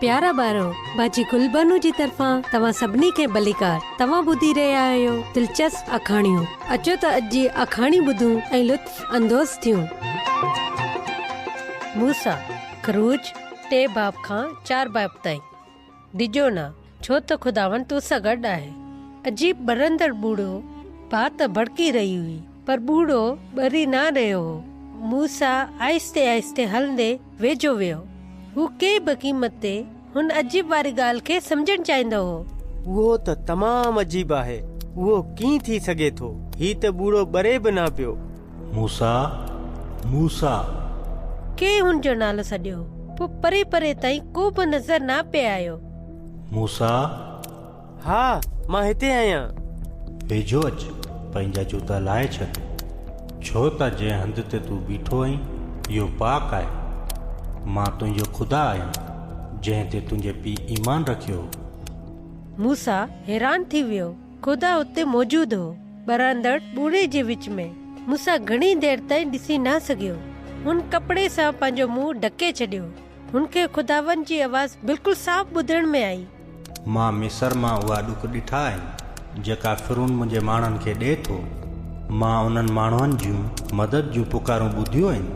پيارا ٻارو، باجي گل بانو جي طرفان توهان سڀني کي ڀليڪار. توهان ٻڌي رهيا آهيو دلچسپ آکاڻيون. اچو ته اڄ جي آکاڻي ٻڌون ۽ لطف اندوز ٿيون. موسيٰ، خروج، ٽي باب کان چار باب تائين. ڊڄو نه، ڇو ته خداوند تو سان گڏ آهي. عجيب ٻرندڙ ٻوڙو باهه ته ڀڙڪي رهي هئي، پر ٻوڙو ٻري نه رهيو هو. موسيٰ آهستي آهستي هلندي ويجهو ويو. هو ڪنهن به قيمت تي هن عجيب واري ڳالهه کي سمجهڻ چاهيندو هو. اهو ته تمام عجيب آهي. اهو ڪيئن ٿي سگهي ٿو؟ هي ته ٻوڙو ٻري به نه پيو. موسيٰ! موسيٰ! ڪنهن هن جو نالو سڏيو. پوء پري پري تائين ڪو به نظر نه پئي آيو. موسيٰ! ها، مان هتي آهيان. ويجهو اچ، پنهنجا جوتا لاهي ڇڏ، ڇو ته جنهن هنڌ تي تون بيٺو آهين، اهو پاڪ آهي. مان تنهنجو خدا آهيان، جنهن تي تنهنجي پيء ايمان رکيو هو. موسيٰ حيران ٿي ويو. خدا اتي موجود هو، ٻرندڙ ٻوڙي جي وچ ۾. موسيٰ گهڻي دير تائين ڏسي نه سگهيو. هن ڪپڙي سان پنهنجو منهن ڍڪي ڇڏيو. هن کي خداوند جي آواز بلڪل صاف ٻڌڻ ۾ آئي. مان مصر مان اها ڏک ڏٺا آهن، جيڪا فرعون منهنجي ماڻهن کي ڏئي ٿو. مان انهن ماڻهن جون مدد جون پڪارون ٻڌيون آهن.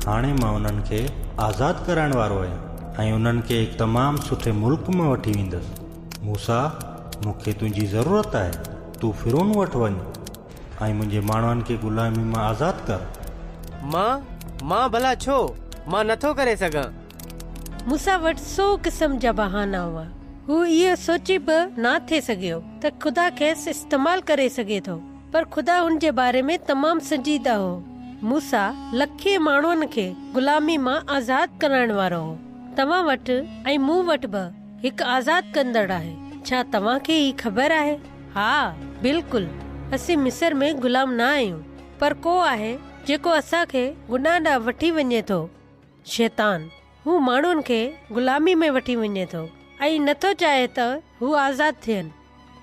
هاڻي مان انهن کي آزاد ڪرائڻ وارو آهيان ۽ انهن کي هڪ تمام سٺي ملڪ مان وٺي ويندس. موسيٰ، مون کي تنهنجي ضرورت آهي. تون فرعون وٽ وڃ ۽ منهنجي ماڻهن کي غلامي مان آزاد ڪر. مان؟ مان ڀلا ڇو؟ مان نٿو ڪري سگهان. موسيٰ وٽ سو قسم جا بهانا هئا. هو اهو سوچي به نه ٿي سگهيو ته خدا کيس استعمال ڪري سگهي ٿو. پر خدا هن جي باري ۾ تمام سنجيده هو. موسيٰ لکين ماڻهن کي غلامي مان آزاد ڪرائڻ وارو هو. توهان وٽ ۽ مون وٽ به هڪ آزاد ڪندڙ آهي. ڇا توهان کي هي خبر آهي؟ ها، بلڪل. اسين مصر ۾ غلام نه آهيون. پر ڪو آهي جيڪو اسان کي گناهه ڏانهن وٺي وڃي ٿو. شيطان. هو ماڻهن کي غلامي ۾ وٺي وڃي ٿو ۽ نه ٿو چاهي ته هو آزاد ٿين.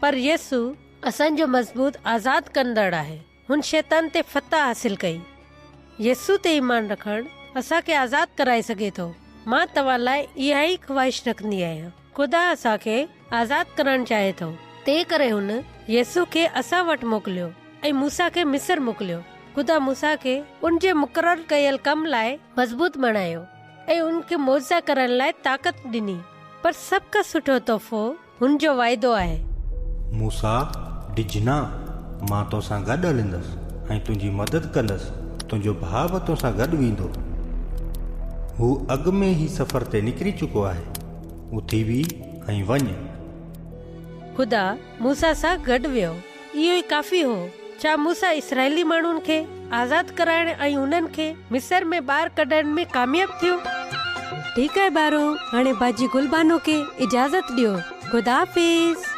پر يسوع اسان جو مضبوط آزاد ڪندڙ آهي. هن شيطان تي فتح حاصل ڪئي. يسوع تي ايمان رکڻ اسان کي آزاد ڪرائي سگهي ٿو. مان توهان لاء اها ئي خواهش رکندي آهيان. خدا اسان کي آزاد ڪرڻ چاهي ٿو. تنهن ڪري هن يسوع کي اسان وٽ موڪليو ۽ موسيٰ کي مصر موڪليو. خدا موسيٰ کي ان جي مقرر ڪيل ڪم لاء مضبوط بڻايو ۽ ان کي معجزا ڪرڻ لاء طاقت ڏني. پر سڀ کان سٺو تحفو هن جو واعدو آهي. موسيٰ، ڊڄ نه، مان تو سان گڏ هلندس ۽ تنهنجي مدد ڪندس، تنهنجو ڀاء به تو سان گڏ ويندو. هو اڳ ۾ ئي سفر تي نڪري چڪو آهي. اٿي بيهه ۽ وڃ. خدا موسيٰ سان گڏ ويو. اهو ئي ڪافي هو. ڇا موسيٰ اسرائيلي ماڻهن کي آزاد ڪرائڻ ۽ انهن کي مصر ۾ ٻاهر ڪڍڻ ۾ ڪامياب ٿيو؟ ٺيڪ آهي ٻارو، هاڻي باجي گل بانو کي اجازت ڏيو. خدا حافظ.